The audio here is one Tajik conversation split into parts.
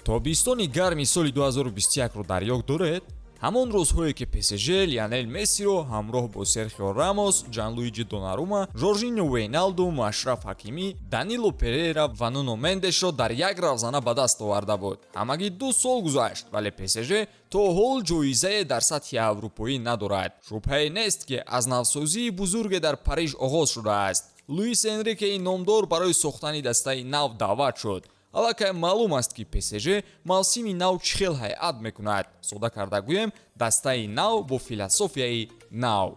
Тобистони гарми соли 2021-ро дар ёд доред? Ҳамон рӯзҳое, ки ПСЖ Лионел Мессиро ҳамроҳ бо Серхио Рамос, Ҷанлуиҷи Донарума, Жоржиньо Вейналдум, Ашраф Ҳакимӣ, Данило Перейра ва Нуно Мендешро дар як равзана ба даст оварда буд. Ҳамагӣ 2 сол гузашт, вале ПСЖ то ҳол ҷоизае дар сатҳи аврупоӣ надорад. Шубҳае нест, ки аз навсозии бузурге дар Париж оғоз шудааст. Луис Энрикеи номдор барои сохтани дастаи нав даъват шуд. Аллакай маълум аст, ки ПСЖ мавсими нав чӣ хел ҳайат мекунад. Сода карда гӯем, дастаи нав бо философияи нав.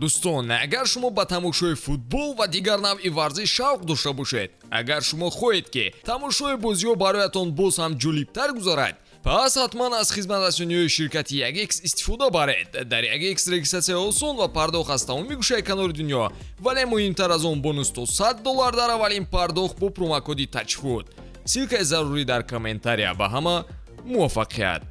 Дӯстон, агар шумо ба тамошои футбол ва дигар навъи варзиш шавқ дошта бошед, агар шумо хоҳед, ки тамошои бозиҳо бароятон боз ҳам ҷолибтар гузарад, пас ҳатман аз хизматрасониҳои ширкати 1X истифода баред. Дар 1X регистратсия осон ва пардохт аз тамоми гӯшаи канори дунё, вале муҳимтар аз он, бонус то 100 доллар дар аввалин пардохт бо промокоди ТАЧФУТ. Ссылкаи зарурӣ дар комментария. Ба ҳама муваффақият!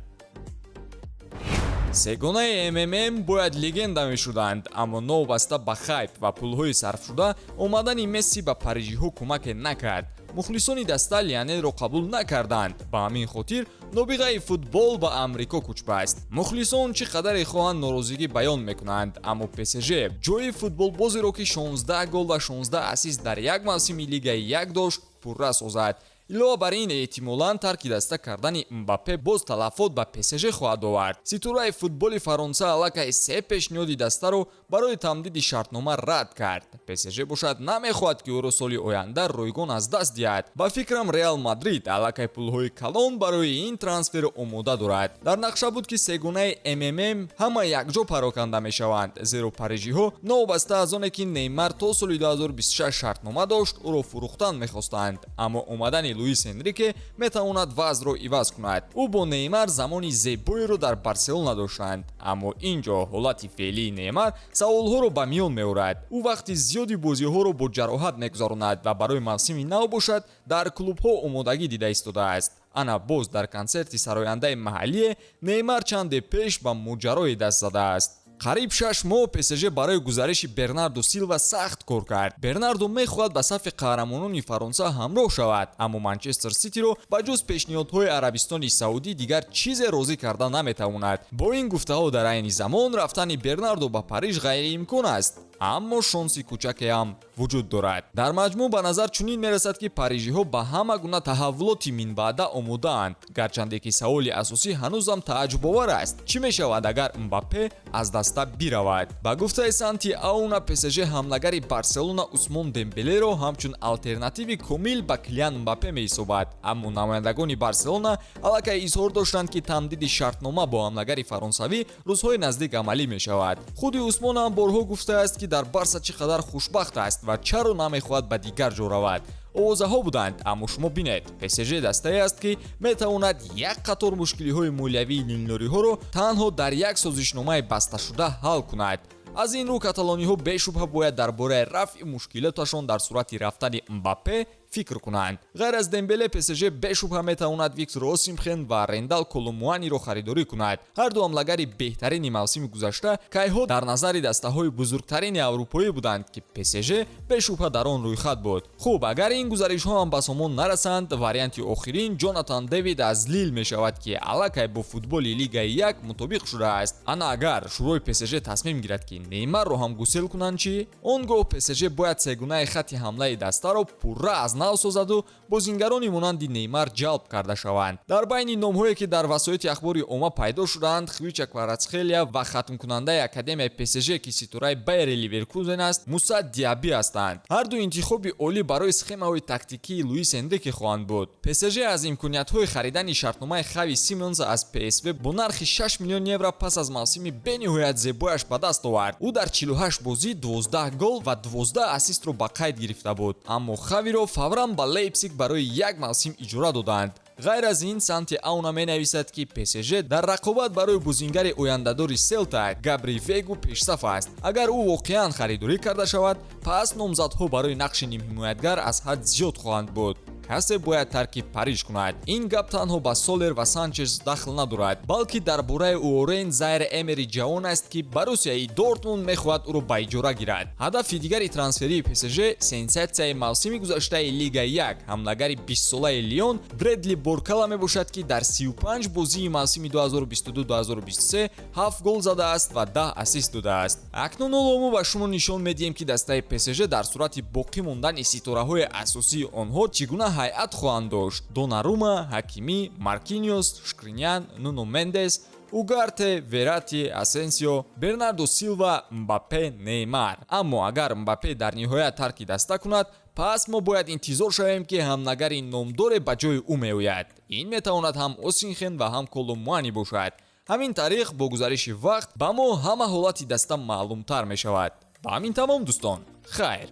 Сегонаи МММ бояд легенда мешуданд, аммо новобаста ба хайп ва пулҳои сарфшуда, омадани Месси ба парижиҳо кӯмаке накард. Мухлисони даста Лионелро қабул накарданд. Ба ҳамин хотир нобиғаи футбол ба Амрико кӯч баст. Мухлисон чӣ қадаре хоҳанд, норозигӣ баён мекунанд, аммо ПСЖ ҷои футболбозеро, ки 16 гол ва 16 ассист дар як мавсими Лигаи як дошт, пурра созад. Илова бар ин, эҳтимолан тарки даста кардани Мбаппе боз талафот ба ПСЖ хоҳад овард. Ситораи футболи Фаронса аллакай се пешниҳоди дастаро барои тамдиди шартнома рад кард. ПСЖ бошад, намехоҳад, ки ӯро соли оянда ройгон аз даст диҳад. Ба фикрам, Реал Мадрид аллакай пулҳои калон барои ин трансфер омода дорад. Дар нақша буд, ки сегонаи МММ ҳама якҷо пароканда мешаванд, зеро парижиҳо, новобаста аз оне ки Неймар то соли 2026 шартнома дошт, ӯро фурӯхтан мехостанд. Аммо омадани Луис Энрике метавонад вазъро иваз кунад. Ӯ бо Неймар замони зебоеро дар Барселона доштанд, аммо ин ҷо ҳолати феълии Неймар саволҳоро ба миён меорад. Ӯ вақти зиёди бозиҳоро бо ҷароҳат мегузаронад ва барои мавсими нав бошад, дар клубҳо омодагӣ дида истодааст. Ана боз дар консерти сарояндаи маҳаллие Неймар чанде пеш ба моҷарое даст задааст. Қариб 6 моҳ ПСЖ барои гузариши Бернардо Силва сахт кор кард. Бернардо мехоҳад ба сафи қаҳрамонони Фаронса ҳамроҳ шавад, аммо Манчестер Ситиро ба ҷуз пешниҳодҳои Арабистони Саудӣ дигар чизе розӣ карда наметавонад. Бо ин гуфтаҳо, дар айни замон рафтани Бернардо ба Париж ғайриимкон аст, аммо шонси кӯчаке ҳам вуҷуд дорад. Дар маҷмӯъ, ба назар чунин мерасад, ки парижиҳо ба ҳама гуна таҳаввулоти минбаъда омодаанд, гарчанде ки саволи асосӣ ҳанӯзам тааҷҷубовар аст: чӣ мешавад, агар Мбаппе аз даста биравад? Ба гуфтаи Санти Ауна, ПСЖ ҳамлагари Барселона Усмон Дембелеро ҳамчун алтернативи комил ба Килиан Мбаппе меҳисобад. Аммо намояндагони Барселона аллакай изҳор доштанд, ки тамдиди шартнома бо ҳамлагари фаронсавӣ рӯзҳои наздик амалӣ мешавад. Худи Усмон ҳам борҳо гуфтааст, ки дар Барса чӣ қадар хушбахт аст ва чаро намехоҳад ба дигар ҷо равад. Овозаҳо буданд, аммо шумо бинед, ПСЖ дастае аст, ки метавонад як қатор мушкилиҳои молиявии лилнуриҳоро танҳо дар як созишномаи басташуда ҳал кунад. Аз ин рӯ, каталониҳо бешубҳа бояд дар бораи рафъи мушкилоташон дар сурати рафтани Мбаппе фикр кунанд. Ғайр аз Дембеле, ПСЖ бешубҳа метавонад Виктор Осимхен ва Рендал Коломуаниро харидорӣ кунад. Ҳарду ҳамлагари беҳтарини мавсими гузашта кайҳо дар назари дастаҳои бузургтарини аврупоӣ буданд, ки ПСЖ бешубҳа дар он рӯйхат буд. Хуб, агар ин гузаришҳо ҳам ба сомон нарасанд, варианти охирин Ҷонатан Дэвид аз Лил мешавад, ки аллакай бо футболи Лигаи як мутобиқ шудааст. Ана, агар шӯрои ПСЖ тасмим гирад, ки Неймарро ҳам гусел кунанд, чӣ? Он гоҳ ПСЖ бояд сегунаи хатти ҳамлаи дастаро пурра аз нав созаду бозингарони монанди Неймар ҷалб карда шаванд. Дар байни номҳое, ки дар васоити ахбори омма пайдо шудаанд, Хвича Кварацхелия ва хатмкунандаи академияи ПСЖ, ки ситораи Байери Ливеркузен аст, Муса Диаби ҳастанд. Ҳарду интихоби олӣ барои схемаҳои тактикии Луис Энрике хоҳанд буд. ПСЖ аз имкониятҳои харидани шартномаи Хави Симонс аз ПСВ бо нархи 6 миллион евро пас аз мавсими бениҳоят зебояш ба даст овард. Ӯ дар 48 бозӣ 12 гол ва 12 ассистро ба қайд гирифта буд, аммо Хавиро фавран ба Лейпсиг барои як мавсим иҷора доданд. Ғайр аз ин, Санти Ауна менависад, ки ПСЖ дар рақобат барои бозингари ояндадори Селта Габри Вегу пешсаф аст. Агар ӯ воқеан харидорӣ карда шавад, пас номзадҳо барои нақши нимҳимоятгар аз ҳад зиёд хоҳанд буд. Касе бояд тарки Париж кунад. Ин гап танҳо ба Солер ва Санчес дахл надорад, балки дар бораи Уоррен Зайр Эмери ҷавон аст, ки Боруссияи Дортмунд мехоҳад ӯро ба иҷора гирад. Ҳадафи дигари трансферии ПСЖ сенсатсияи мавсими гузаштаи Лига 1, ҳамлагари 20-солаи Лион Бредли Баркола мебошад, ки дар 35 бозии мавсими 2022-2023 7 гол задааст ва 10 ассист додааст. Акнун ҳоло мо ба шумо нишон медиҳем, ки дастаи ПСЖ дар сурати боқӣ мондани ситораҳои асосии онҳо чӣ гуна ҳайат хоҳанд дошт: Донарума, Ҳакимӣ, Маркиниос, Шкриняр, Нуно Мендес, Угарте, Верати, Асенсио, Бернардо Силва, Мбаппе, Неймар. Аммо агар Мбаппе дар ниҳоят тарки даста кунад, пас мо бояд интизор шавем, ки ҳамлагари номдоре ба ҷои ӯ меояд. Ин метавонад ҳам Осимхен ва ҳам Коло Муани бошад. Ҳамин тариқ, бо гузариши вақт ба мо ҳама ҳолати даста маълумтар мешавад. Ба ҳамин тамом, дӯстон, хайр.